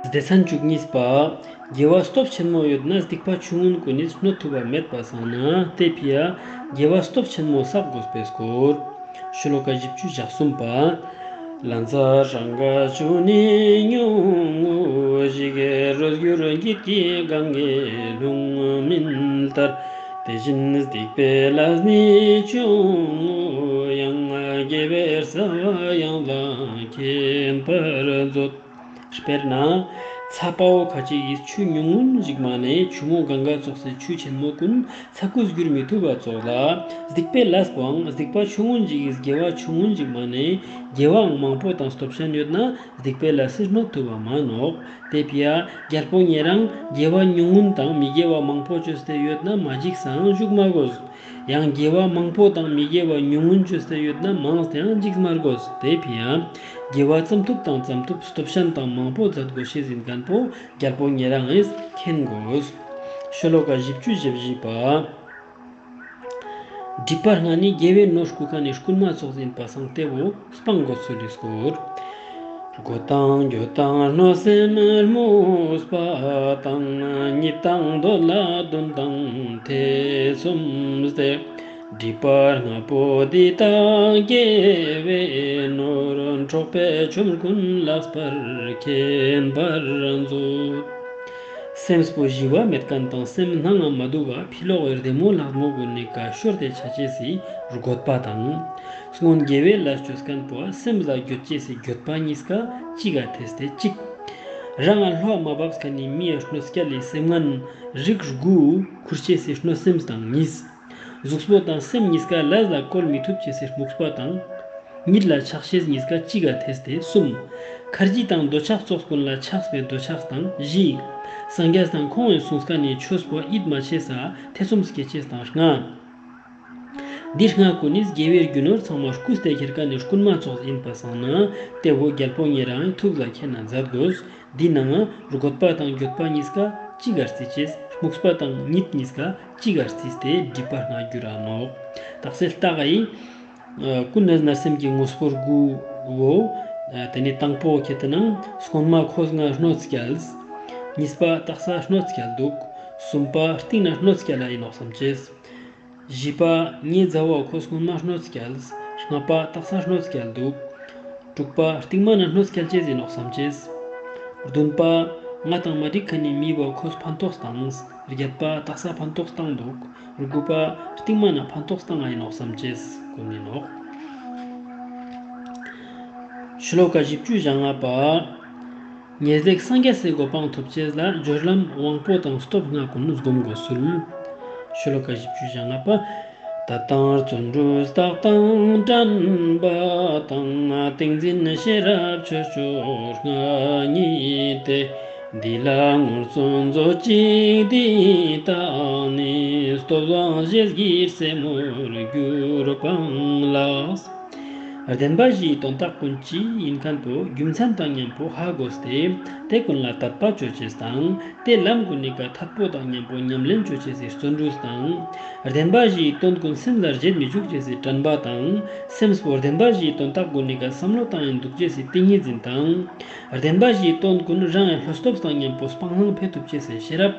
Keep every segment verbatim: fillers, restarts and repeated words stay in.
སྡེ་ཚན་བཅུ་གཉིས་པ། དགེ་བ་སྟོབས་ཆེན་མོ་ཡོད་ན་སྡིག་པ་ཆུང་ངུན་ཀུན་ནི་གནོད་ཐུབ་པ་མེད་པ་སང་ན་དེ་ཕི་ཡ་དགེ་བ་སྟོབས་ཆེན་མོ་བསགས་དགོས་པའི་སྐོར། ཤོ་ལོ་ཀ་བཞི་བཅུ་ཞེ་གསུམ་པ། ལན་ཚྭ་རང་ག་ཆུ་ནི་ཉུང་ངུ་ཞིག་རོ་སྒྱུར་འགྱིག་གི་གང་གི་ལྷུང་མིན་ལྟར། དེ་བཞིན་སྡིག་པའི་ལས་ནི་ཆུང་ངུ་ཡང་། དགེ་བའི་རྩ་བ་ཡང་དག་མཁྱེན་པར་མཛོད། དཔེར་ན། ཚྭ་དཔའ་བོ་ཁ་ཅིག་གིས་ཆུ་ཉུང་ངུན་ཞིག་མ་ནེ་ཆུ་མོ་གང་ག་ཙོགས་སི་ཆུ་ཆེན་མོ་ཀུན་ཚྭ་ཁུ་སྒྱུར་མི་ཐུབ་པ་ཙོགས་ལ། སྡིག་པའི་ལས་པོའང་སྡིག་པ་ཆུང་ངུན་ཞིག་གིས་དགེ་བ་ཆུང་ངུན་ཞིག་མ་ནེ་དགེ་བའང་མང་པོ་དང་སྟོབས་ཆེན་ཡོད་ན་སྡིག་པའི་ལས་སི་གནོད་ཐུབ་པ་མ་ནོག། དེ་ཕི་ཡ་རྒྱལ་པོ་ཉེ་རང་དགེ་བ་ཉུང་ངུན་དང་མི་དགེ་བ་མང་པོ་བཅོས་ཏེ་ཡོད་ན་མ་འཇིགས་སའང་བཞུགས་མ་དགོས། ཡང་དགེ་བ་མང་པོ་དང་མི་དགེ་བ་ཉུང་ངུན་བཅོས་ཏེ་ཡོད་ན་མང་སྟེའང་འཇིགས་མ་དགོས། དེ་ཕི་ཡ་དགེ་བ་ཙམ་ཐུབ་དང་ཙམ་ཐུབ་སྟོབས་ཆེན་དང་མང་པོ་མཛད་དགོས་ཤེས་ཡིན་མཁན་པོ་རྒྱལ་པོ་ཉེ་རང་ངིས་མཁྱེན་དགོས། ཤོ་ལོ་ཀ་བཞི་བཅུ་ཞེ་བཞི་པ། སྒྲིབ་པ་ལྔ་ནི་དགེ་བའི་ནོར་རྐུ་མཁན་ནི་རྐུན་མ་ཙོགས་ཡིན་པ་སང་དེ་བོ་སྤང་དགོས་ཚུལ་ལི་སྐོར། རྒོད་དང་འགྱོད་དང་གནོད་སེམས་རྨུགས་པ་དང་། གཉིད་དང་འདོད་ལ་འདུན་དང་ཐེ་ཚོམ་སྟེ། སྒྲིབ་པ་ལྔ་པོ་འདི་དག་དགེ་བའི་ནོར། འཕྲོག་པའི་ཆོམ་རྐུན་ལགས་པར་མཁྱེན་པར་མཛོད། སེམས་པོ་ཞི་བ་མེད་མཁན་དང་སེམས་སྣང་ང་མ་འདུག་ག་ཕི་ལོག་གི་རྡེ་མོ་ལྷག་མོ་གུན་ནི་ཀ་ཤོར་ཏེ་ཆ་ཅེས་སི་རྒོད་པ་དང་། སྔོན་དགེ་བའི་ལས་བཅོས་མཁན་པོ་སེམས་ལ་འགྱོད་ཅེས་སི་འགྱོད་པ་གཉིས་ཀ་གཅིག་ག་ཐེས་ཏེ་གཅིག། རང་ང་བློ་མ་བབས་མཁན་ནི་མི་ཡ་གནོད་སྐྱལ་ལི་སེམས་ངན་རིགས་དགུ་ཁུར་ཅེས་སི་གནོད་སེམས་དང་གཉིས། གཟུགས་པོ་དང་སེམས་གཉིས་ཀ་ལས་ལ་བཀོལ་མི་ཐུབ་ཅེས་སི་རྨུགས་པ་དང་། གཉིད་ལ་ཆགས་ཤེས་གཉིས་ཀ་གཅིག་ག་ཐེས་ཏེ་གསུམ། ཁར་ཇི་དང་འདོད་ཆགས་ཙོགས་ཀུན་ལ་ཆགས་པའི་འདོད་ཆགས་དང་བཞི། སངས་རྒྱས་དང་ཁོང་ངི་གསུངས་མཁན་ནི་ཆོས་པོ་ཡིད་མ་ཆེས་ས་ཐེ་ཚོམ་སྐྱེ་ཅེས་དང་ལྔ། འདི་ལྔ་ཀུན་ནི་དགེ་བའི་རྒྱུ་ནོར་ཚང་མ་རྐུས་ཏེ་ཁྱེར་མཁན་ནི་རྐུན་མ་ཙོགས་ཡིན་པ་སང་ན་དེ་བོ་རྒྱལ་པོ་ཉེ་རང་ངི་ཐུགས་ལ་མཁྱེན་ན་མཛད་དགོས། འདི་ནང་ང་རྒོད་པ་དང་འགྱོད་པ་གཉིས་ཀ་གཅིག་ག་རྩི་ཅེས། རྨུགས་པ་དང་གཉིད་གཉིས་ཀ་གཅིག་ག་རྩིས་ཏེ་སྒྲིབ་པ་ལྔ་འགྱུར་ར་ནོག། དག་ས་ལྟ་ག་ཡི། ཀུན་ནས་མནར་སེམས་ཀྱི་དངོས་པོ་དགུ་བོ། དེ་ནི་དང་པོ་ཁེ་ཏེ་ན་སྔོན་མ་ཁོ་ང་གནོད་སྐྱལ། གཉིས་པ་དག་ས་གནོད་སྐྱལ་འདུག། གསུམ་པ་རྟིང་ན་གནོད་སྐྱལ་ལ་ཡིན་ནོག་བསམ་ཅེས། བཞི་པ་ངའི་མཛའ་བོ་ཁོ་སྔོན་མ་གནོད་སྐྱལ། ལྔ་པ་དག་ས་གནོད་སྐྱལ་འདུག། དྲུག་པ་རྟིང་མ་ན་གནོད་སྐྱལ་ཅེས་ཡིན་ནོག་བསམ་ཅེས། བདུན་པ་ང་དང་མ་འགྲིག་མཁན་ནི་མི་བོ་ཁོས་ཕན་ཐོགས་བཏང་། བརྒྱད་པ་དག་ས་ཕན་ཐོགས་བཏང་འདུག། དགུ་པ་རྟིང་མ་ན་ཕན་ཐོགས་བཏང་ང་ཡིན་ནོག་བསམ་ཅེས་ཀུན་ཡིན་ནོག། ཤོ་ལོ་ཀ་བཞི་བཅུ་ཞེ་ལྔ་པ། ཉེ་སྡེག་སངས་རྒྱས་སི་གོ་འཕང་ཐོབ་ཅེས་ལ་སྦྱོར་ལམ་དབང་པོ་དང་སྟོབས་ལྔ་ཀུན་སྒོམ་དགོས་ཚུལ། ཤོ་ལོ་ཀ་བཞི་བཅུ་ཞེ་ལྔ་པ། དད་དང་བརྩོན་འགྲུས་རྟག་དང་དྲན་པ་དང་། ཏིང་འཛིན་ཤེས་རབ་ཆོས་མཆོག་ལྔ་ཉིད་དེ། འདི་ལ་ངོ་བརྩོན་མཛོད་ཅིག་འདི་དག་ནི། སྟོབས་དབང་ཞེས་བགྱི་རྩེ་མོར་གྱུར་པའང་ལགས། བདེན་པ་བཞིའི་དོན་དག་ཀུན་ཅི་ཡིན་མཁན་པོ་རྒྱུ་མཚན་དང་མཉམ་པོ་ཧ་གོ་སྟེ་དེ་ཀུན་ལ་དད་པ་ཅོ་ཅེས་དང་དེ་ལམ་ཀུན་ནི་ཀ་ཐད་པོ་དང་མཉམ་པོ་ཉམས་ལེན་ཅོ་ཅེས་སི་བརྩོན་འགྲུས་དང་། བདེན་པ་བཞིའི་དོན་ཀུན་སེམས་ལ་བརྗེད་མི་བཅུག་ཅེས་སི་དྲན་པ་དང་། སེམས་པོ་བདེན་པ་བཞིའི་དོན་དག་ཀུན་ནི་ཀ་བསམ་བློ་བཏང་ཡིན་འདུག་ཅེས་སི་ཏིང་ངེ་འཛིན་དང་། བདེན་པ་བཞིའི་དོན་ཀུན་རང་ངི་བློ་སྟོབས་དང་མཉམ་པོ་སྤང་བླང་འཕེལ་ཐུབ་ཅེས་སི་ཤེས་རབ།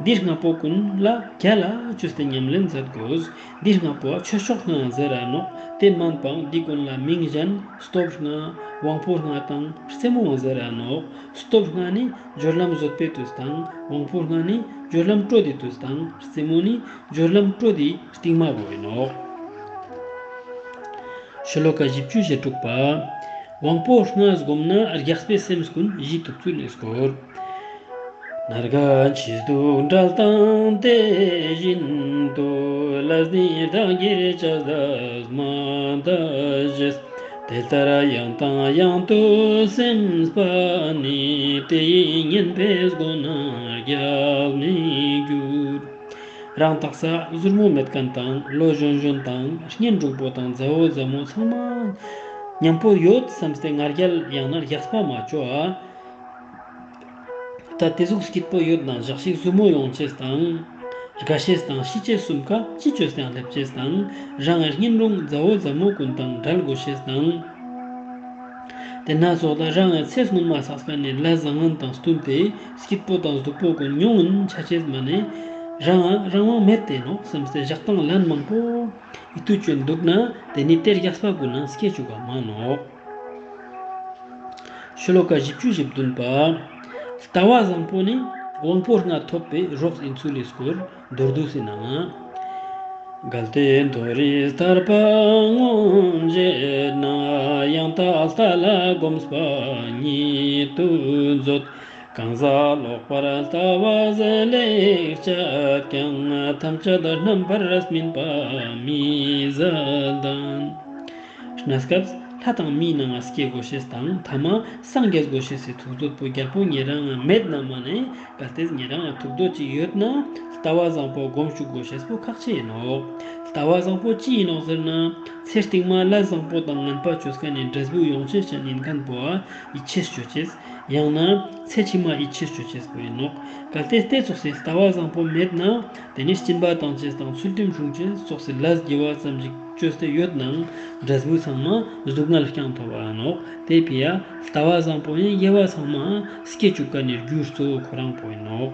འདི་ལྔ་པོ་ཀུན་ལ་རྒྱལ་ལ་ཅོས་ཏེ་ཉམས་ལེན་མཛད་དགོས། འདི་ལྔ་པོ་ཆོས་མཆོག་ལྔ་ཟེར་ར་ནོག། དེ་མན་པའང་འདི་ཀུན་ལ་མིང་གཞན་སྟོབས་ལྔ། དབང་པོ་ལྔ་དང་རྩེ་མོའང་ཟེར་ར་ནོག། སྟོབས་ལྔ་ནི་སྦྱོར་ལམ་བཟོད་པའི་དུས་དང་། དབང་པོ་ལྔ་ནི་སྦྱོར་ལམ་སྤྲོད་དེ་དུས་དང་། རྩེ་མོ་ནི་སྦྱོར་ལམ་སྤྲོད་དེ་རྟིང་མ་བོ་ཡིན་ནོག། ཤོ་ལོ་ཀ་བཞི་བཅུ་ཞེ་དྲུག་པ། དབང་པོ་ལྔ་སྒོམ་ན་རྒྱགས་པའི་སེམས་ཀུན་ཞི་ཐུབ་ཚུལ་ལས་སྐོར། ན་རྒ་འཆི་སྡུག་བྲལ་དང་དེ་བཞིན་དུ། ལས་ནི་བདག་གིར་བྱ་ཟད་མ་འདའ་ཞེས། དེ་ལྟར་ཡང་དང་ཡང་དུ་སེམས་པ་ནི། དེ་ཡི་གཉེན་པོའི་སྒོ་ན་རྒྱལ་མི་འགྱུར། རང་དག་ས་ཟུར་མོ་མེད་མཁན་དང་ལོ་གཞོན་གཞོན་དང་གཉེན་དྲུང་པོ་དང་མཛའ་བོ་མཛའ་མོ་ཚང་མ་མཉམ་པོ་ཡོད་བསམས་ཏེ་ང་རྒྱལ་ཡང་ན་རྒྱགས་པ་མ་ཅོ་ཨ། ད་དེ་ཟུག་སྐྱིད་པོ་ཡོད་ན་ཞག་ཞིག་ཟུར་མོ་ཡོང་ཅེས་དང་། རྒ་ཤེས་དང་ཤི་ཅེས་གསུམ་ཀ་ཅི་ཅོས་ཏེ་ཡང་སླེབ་ཅེས་དང་། རང་ངི་གཉེན་དྲུང་མཛའ་བོ་མཛའ་མོ་ཀུན་དང་བྲལ་དགོས་ཤེས་དང་། ཏེ་ན་ཙོགས་ལ་རང་ངི་ཚེ་སྔོན་མ་བསགས་ཁན་ནི་ལས་བཟང་ངན་དང་བསྟུན་ཏེ་སྐྱིད་པོ་དང་སྡུག་པོ་གུན་མྱོང་ངིན་ཆ་ཅེས་མ་ནེ་རང་ང་རང་དབང་མེད་དེ་ནོག་སམ་སྟེ་ཞག་དང་ལན་མང་པོ་ཨིད་ཏུ་ཅོན་དུག་ན་ཏེ་ནི་ཏེ་རྒྱས་པ་གུན་ནང་སྐྱེ་ཅུག་ག་མ་ནོག། ཤོ་ལོ་ཀ་བཞི་བཅུ་ཞེ་བདུན་པ། ལྟ་བ་བཟང་པོ་ནི་དབང་པོ་ལྔ་ཐོབ་པའི་རོགས་ཨིན་ཚུལ་ལི་སྐོར་མདོར་བསྡུས་སི་ནང་ང་། གལ་ཏེ་མདོར་བསྡུས་ཐར་པ་མངོན་བྱེད་ན། ཡང་དག་ལྟ་ལ་གོམས་པ་ཉིད་དུ་མཛོད། གང་ཟག་ལོག་པར་ལྟ་བ་ལེགས་སྤྱད་ཀྱང་། ཐམས་ཅད་རྣམ་པར་སྨིན་པ་མི་བཟད་ལྡན། གནས་སྐབས་ལྷ་དང་མིའི་ནང་ང་སྐྱེ་དགོས་ཤེས་དང་ཐ་མ་སངས་རྒྱས་དགོས་ཤེས་སི་ཐུགས་འདོད་པོ་རྒྱལ་པོ་ཉེ་རང་ང་མེད་ན་མ་ནེ་གལ་ཏེ་ཉེ་རང་ང་ཐུགས་འདོད་ཅིག་ཡོད་ན་ལྟ་བ་བཟང་པོ་སྒོམ་ཅུག་དགོས་ཤེས་པོ་ཁག་ཆེ་ཨིན་ནོག། ལྟ་བ་བཟང་པོ་ཅི་ཨིན་ནོག་ཟེར་ན་ཚེ་རྟིང་མ་ལས་བཟང་པོ་དང་ངན་པ་ཅོ་ཁན་ནི་འབྲས་བུ་ཡོང་ཅེས་ཅན་ཨིན་ཁན་པོ་ཨ་ཡིད་ཆེས་ཅོ་ཅེས། ཡང་ན་ཚེ་ཕྱི་མ་ཡིད་ཆེས་ཅོ་ཅེས་པོ་ཨིན་ནོག། གལ་ཏེ་ཏེ་ཙོགས་སི་ལྟ་བ་བཟང་པོ་མེད་ན་ཏེ་ནེ་སྦྱིན་པ་ཏང་ཅེས་དང་ཚུལ་ཁྲིམས་སྲུང་ཅེས་ཙོགས་སི་ལས་དགེ་བ་ཙམ་ཞིག་ཅོས་ཏེ་ཡོད་ནའང་འབྲས་བུ་ཚང་མ་སྡུག་བསྔལ་རྐྱང་ཐོབ་བ་ནོག། ཏེ་ཕི་ཡ་ལྟ་བ་བཟང་པོ་ཡང་དགེ་བ་ཚང་མ་སྐྱེ་ཅུག་ཁན་ནི་རྒྱུ་གཙོ་བོ་ཁོ་རང་པོ་ཨིན་ནོག།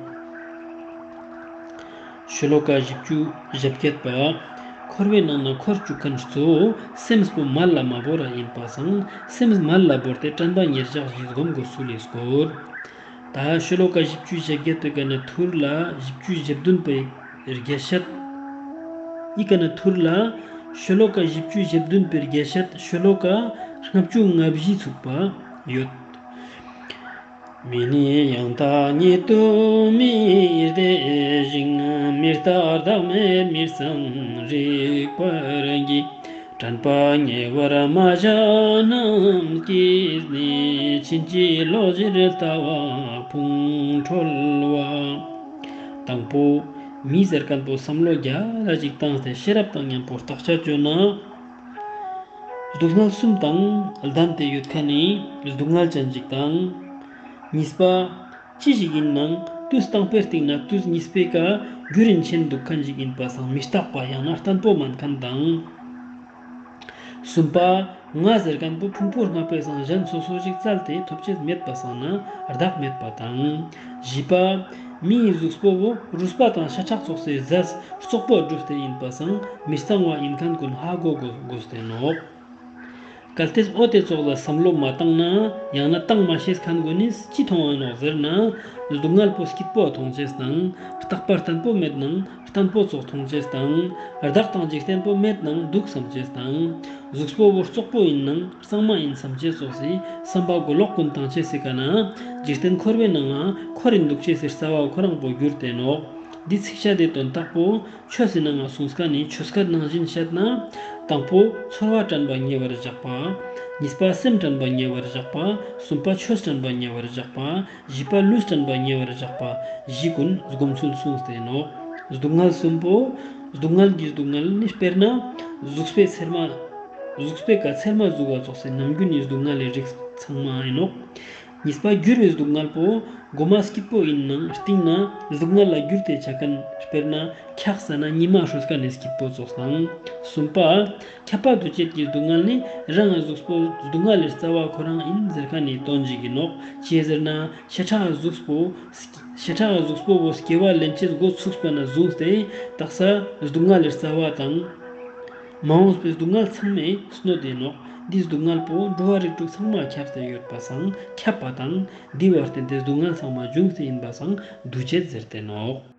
ཤོ་ལོ་ཀ་བཞི་བཅུ་ཞེ་བརྒྱད་པ། འཁོར་བའི་ནང་ན་འཁོར་ཅུག་ཁན་གཙོ་བོ་སེམས་པོ་མལ་ལ་མ་བོར་ར་ཨིན་པ་སང་སེམས་མལ་ལ་བོར་ཏེ་དྲན་པ་ཉེར་བཞག་བཞི་སྒོམ་དགོས་ཚུལ་ལི་སྐོར། ད་ཤོ་ལོ་ཀ་བཞི་བཅུ་ཞེ་བརྒྱད་པའི་ཀ་ནེ་ཐུར་ལ་བཞི་བཅུ་ཞེ་བདུན་པའི་རྒྱས་བཤད། འི་ཀ་ནེ་ཐུར་ལ་ཤོ་ལོ་ཀ་བཞི་བཅུ་ཞེ་བདུན་པའི་རྒྱས་བཤད་ཤོ་ལོ་ཀ་ལྔ་བཅུ་ང་བཞི་ཚུགས་པ་ཡོད། མི་ནི་ཡང་དག་ཉིད་དུ་མི་བདེ་ཞིང་། མི་རྟག་བདག་མེད་མི་གཙང་རིག་པར་བགྱི། དྲན་པ་ཉེ་བར་མ་བཞག་རྣམས་ཀྱིས་ནི། ཕྱིན་ཅི་ལོག་གཞིར་ལྟ་བ་ཕུང་ཁྲོལ་བ། དང་པོ་མི་ཟེར་ཁན་པོ་བསམ་བློ་རྒྱ་ལ་ཅིག་བཏང་སྟེ་ཤེས་རབ་དང་མཉམ་པོ་བརྟག་དཔྱད་ཅོས་ན། སྡུག་བསྔལ་གསུམ་དང་ལྡན་ཏེ་ཡོད་ཁན་ནི་སྡུག་བསྔལ་ཅན་ཅིག་དང་། གཉིས་པ། ཅི་ཞིག་ཨིན་ནའང་དུས་དང་པོའི་རྟིང་ནེ་དུས་གཉིས་པའི་ཀ་རྒྱུན་རིང་ཆེན་དུག་ཁན་ཞིག་ཨིན་པ་སང་མི་རྟག་པ་ཡང་ན་བརྟན་པོ་མན་ཁན་དང་། གསུམ་པ། ང་ཟེར་ཁན་པོ་ཕུང་པོ་ལྔ་པའི་སང་གཞན་སོ་སོ་ཞིག་བཙལ་ཏེ་ཐོབ་ཅེས་མེད་པ་སང་ན་བདག་མེད་པ་དང་། བཞི་པ། མིའི་གཟུགས་པོ་བོ་རུས་པ་དང་ཤ་ཁྲག་ཙོགས་སི་རྫས་བཙོག་པོ་གྲུབ་སྟེ་ཨིན་པ་སང་མི་གཙང་བ་ཨིན་ཁན་གུན་ཧ་གོ་དགོས་ཏེ་ནོག། གལ་ཏེ་འོ་ཏེ་ཙོགས་ལ་བསམ་བློ་མ་བཏང་ན་ཡང་ན་བཏང་མ་ཤེས་ཁན་གུན་ནི་ཅི་ཐོང་ང་ནོག་ཟེར་ན་སྡུག་བསྔལ་པོ་སྐྱིད་པོ་ཐོང་ཅེས་དང་རྟག་པ་བརྟན་པོ་མེད་ནའང་བརྟན་པོ་ཙོགས་ཐོང་ཅེས་དང་བདག་དང་འཇིག་རྟེན་པོ་མེད་ནའང་དུག་སམ་ཅེས་དང་གཟུགས་པོ་བོ་བཙོག་པོ་ཨིན་ནའང་གཙང་མ་ཨིན་སམ་ཅེས་ཙོགས་སི་བསམ་པ་གོ་ལོག་གུན་བཏང་ཅེས་སི་ཀ་ནེ་འཇིག་རྟེན་འཁོར་བའི་ནང་ང་འཁོར་རིན་དུག་ཅེས་སི་རྩ་བ་ཁོ་རང་པོ་གྱུར་ཏེ་ནོག། འི་ཚིགས་བཅད་དི་དོན་དག་པོ་ཆོས་སི་ནང་ང་གསུངས་ཁན་ནི་ཆོས་སྐད་ནང་བཞིན་བཤད་ན། དང་པོ་ཚོར་བ་དྲན་པ་ཉེ་བར་བཞག་པ། གཉིས་པ་སེམས་དྲན་པ་ཉེ་བར་བཞག་པ། གསུམ་པ་ཆོས་དྲན་པ་ཉེ་བར་བཞག་པ། བཞི་པ་ལུས་དྲན་པ་ཉེ་བར་བཞག་པ། བཞི་གུན་སྒོམ་ཚུལ་གསུངས་ཏེ་ནོག། སྡུག་བསྔལ་གསུམ་པོ། སྡུག་བསྔལ་གྱི་སྡུག་བསྔལ་ནི་དཔེར་ན། གཟུགས་པོའི་ཚེར་མ། གཟུགས་པོའི་ཀ་ཚེར་མ་ཟུག་ག་ཙོགས་སི་ནམ་རྒྱུན་ནི་སྡུག་བསྔལ་ལི་རིགས་ཚང་མ་ཨིན་ནོག། གཉིས་པ་འགྱུར་བའི་སྡུག་བསྔལ་པོ། གོ་མ་སྐྱིད་པོ་ཨིན་ནའང་རྟིང་ནེ་སྡུག་བསྔལ་ལ་འགྱུར་ཏེ་ཆ་ཁན་དཔེར་ན་འཁྱག་ཟ་ན་ཉི་མ་ཧྲོས་ཁན་ནི་སྐྱིད་པོ་ཙོགས་དང་། གསུམ་པ། ཁྱབ་པ་འདུ་བྱེད་ཀྱི་སྡུག་བསྔལ་ནི་རང་ངི་གཟུགས་པོ་སྡུག་བསྔལ་ལི་རྩ་བ་ཁོ་རང་ཨིན་ཟེར་ཁན་ནི་དོན་ཅིག་ཨིན་ནོག། ཅིའ་ཟེར་ན་བྱེ་བྲག་གི་གཟུགས་པོ། བྱེ་བྲག་གི་གཟུགས་པོ་བོ་སྐྱེ་བ་ལེན་ཅེས་འགོ་ཚུགས་པ་ནེ་བཟུང་སྟེ་དག་ས་སྡུག་བསྔལ་ལི་རྩ་བ་དང་། མ་འོངས་པའི་སྡུག་བསྔལ་ཚང་མའི་སྣོད་ཨིན་ནོག། འི་སྡུག་བསྔལ་པོ་འགྲོ་བ་རིགས་དྲུག་ཚང་མ་ཁྱབ་སྟེ་ཡོད་པ་སང་ཁྱབ་པ་དང་འི་བར་བརྟེན་ཏེ་སྡུག་བསྔལ་ཚང་མ་འབྱུང་སྟེ་ཨིན་པ་སང་འདུ་བྱེད་ཟེར་ཏེ་ནོག།